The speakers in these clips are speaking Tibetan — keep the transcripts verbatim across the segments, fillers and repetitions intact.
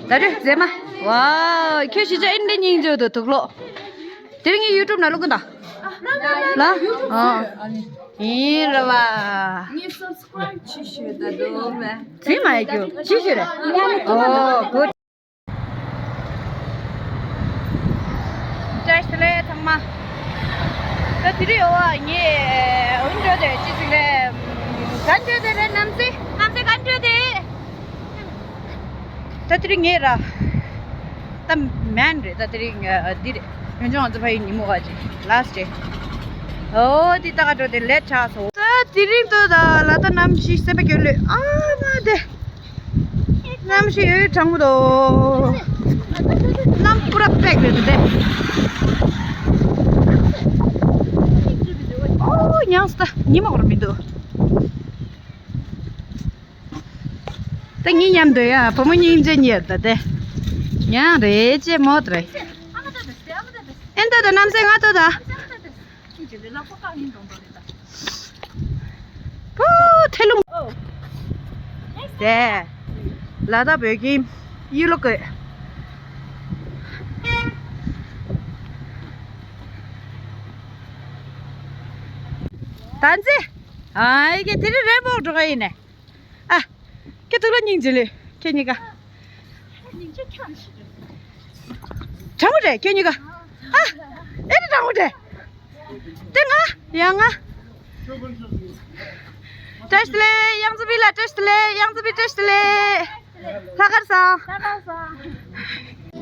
ད་རེས་མཛེས་མ། ཝའོ། ཁྱོད་གཞིས་ཆགས་ཨིན་འདྲ་སྙིང་རྗེ་འདུག་དུག་ལོག་དེ་རིང་ངའི་ཡུ་ཊུབ་ནང་བླུག་གི་འདུག་ལ། ཨོ། ཡིན་ར་བ། ངས་སབ་སི་ཀ་རའིབ་བྱེད་ཤོད་ད་དུང་མེད། ཟིན་མ་ཡོད་རྒྱུ་ཅི་ཞུ་རེད། ཨོ་གོ། བཀྲ་ཤིས་བདེ་ལེགས་ཚང་མ། ད་དེ་རིང་ཡོད་བ་ངས་འོན་འགྲོ་དེ་ཅི་ཟིག་རེད། ག་འགྲོ་དེ་རེད། གནམ་སའི་གནམ་སའི་ག་འགྲོ་དེ། ད་དེ་རིང་ངས་ར། ད་མན་རེད། ད་དེ་རིང་འདི་རེད། ཡོན་ཆུང་ང་ཚོ་ཕ་ཡི་ཉིན་མོ་ག་ཅིག་ལ་སི་ཊི་ཌེ། ཨོ་དེ་ད་ག་འགྲོ་དེ་ལེ་ཊི་ཆགས་སོང་། ད་དེ་རིང་ཏོ་ད་ལ་ད་གནམ་གཤིས་སེམས་པ་སྐྱོ་ལོས་ཨ་མ་དེ། གནམ་གཤིས་ཡོད་གྲང་མོ་འདུག་གནམ་པུ་ར་པེག་རེད་འདུག་སྟེ། ཨོ་ཉང་སྟ་ཉི་མ་འོར་མི་འདུག་ད་ངའི་མཉམ་དུ་ཡ་བུ་མོ་སྙིང་རྗེ་གཉིས་ད་དེ། ཉང་རེད་ཅེ་མོ་ད་རེད། ཨེ་ད་ད་གནམ་སའི་ང་ད་ད། པོ་ཐེ་ལུང་། དེ། ལ་དྭགས་བོད་ཁྱིམ་གཡུ་ལོ་བཀོད། ད་འཛི། ཨ་ཡི་གེ་དེ་རིང་རེ་མོག་འགྲོ་ག་ཡིན་ནས། ཨ། ཁྱེད་ཐུགས་ལ་སྙིང་རྗེ་ལེ་ཁྱེད་གཉིས་ཀ། སྙིང་རྗེ་ཁྱང་ཞིག་རེད། དྲང་པོ་རེད་ཁྱེད་གཉིས་ཀ། ཨ། ཨེ་རེད་དྲང་པོ་རེད། དེ་ང་ཡང་ང་། བཀྲ་ཤིས་བདེ་ལེགས་གཡང་རྩེ་བི་ལ། བཀྲ་ཤིས་བདེ་ལེགས་གཡང་རྩེ་བི། བཀྲ་ཤིས་བདེ་ལེགས། ལྷག་དཀར་བཟང་། ལྷག་དཀར་བཟང་།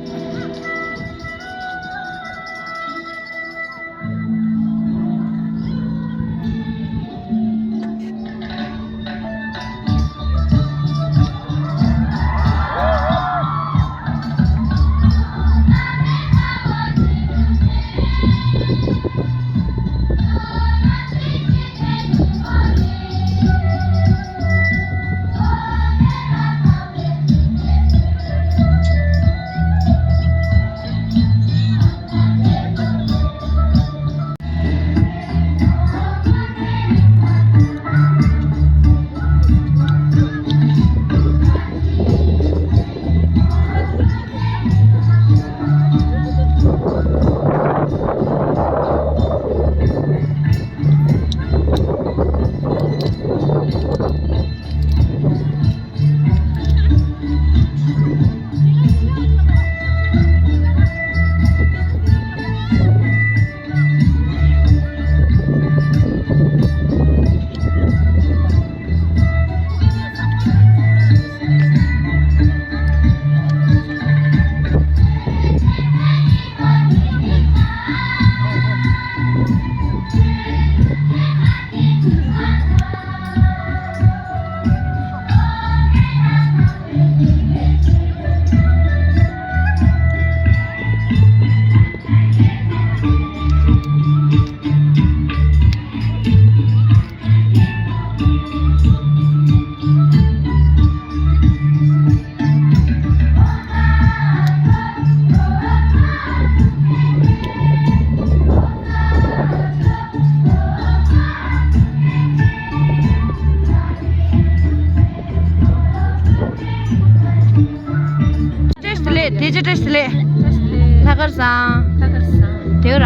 བཀྲ་ཤིས་བདེ་ལེགས། བདེ་ཆེ་བཀྲ་ཤིས་བདེ་ལེགས། ལྷག་དཀར་བཟང་། ལྷག་དཀར་བཟང་། དེའུ་ར།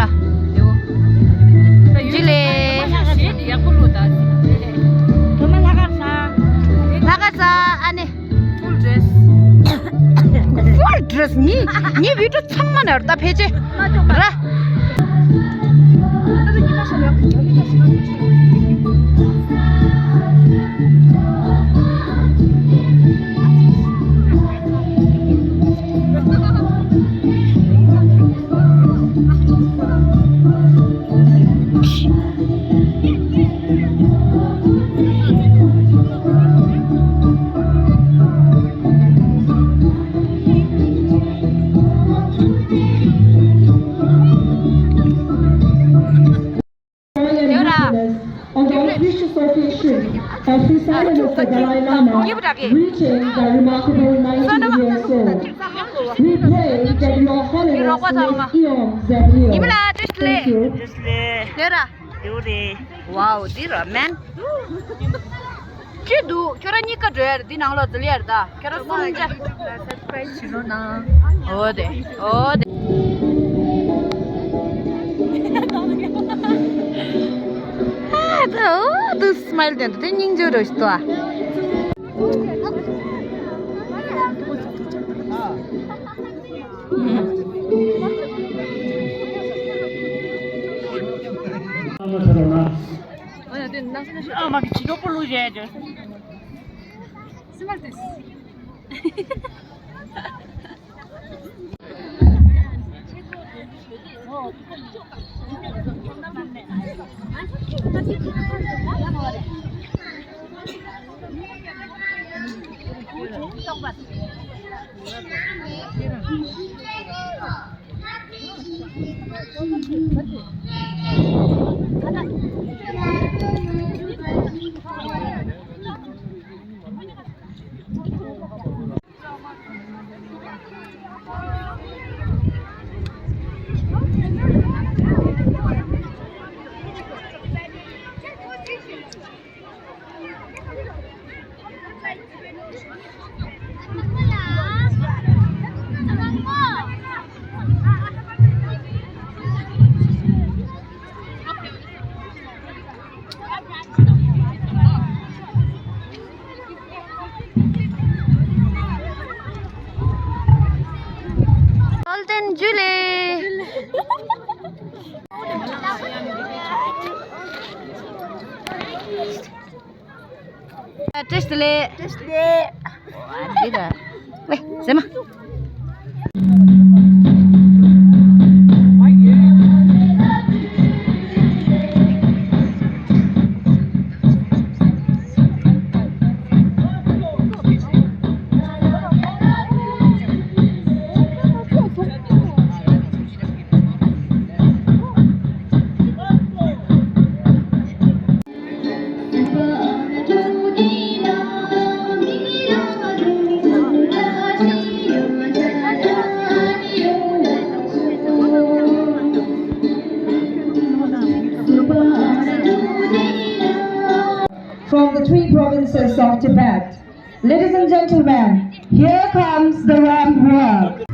དེའུ། ཇི་ལེ། ཡག་པོ་ལོ་ད། དུ་མ་ལྷག་དཀར་བཟང་། ལྷག་དཀར་བཟང་། ཨ་ནི། ཕུལ་ཌེ་རེ་སི། ཕུལ་ཌེ་རེ་སི་ནི་ནི་བི་ཌི་ཡོ་ཚང་མ་ནས་ད་ཕལ་ཆེར་ར། Formal acknowledgements on the auspicious occasion of His Holiness the Dalai Lama reaching the remarkable ninety years old. We pray that Your Holiness may eons and eons. Thank you. དེ་ར། དེའུ་རེད། ཝའོ། འདི་ར་མན། ཅི་འདུག་ཁྱོད་རང་གཉིས་ཀ་འགྲོ་ཡ་རེད། འདི་ནང་ལོགས་འཛུལ་ཡ་རེད་ད། ཁྱོད་རང་གསུམ་ཆ། འོ་དེ། འོ་དེ། ཨ་ད་འོ་དུ་སི་མའིལ་དེ་འདུག་དེ་སྙིང་རྗེ་རུ་ཞིག་ཏུ་ཨ། ཨ་མ་གི་བྱི་དོར་པོ་བླུགས་བྱས་བྱས། Golden Jubilee. བཀྲ་ཤིས་བདེ་ལེགས། བཀྲ་ཤིས་བདེ་ལེགས། འདི་ད། ཝེ། ཟེར་མ། From the three provinces of Tibet. Ladies and gentlemen, here comes the ramp work.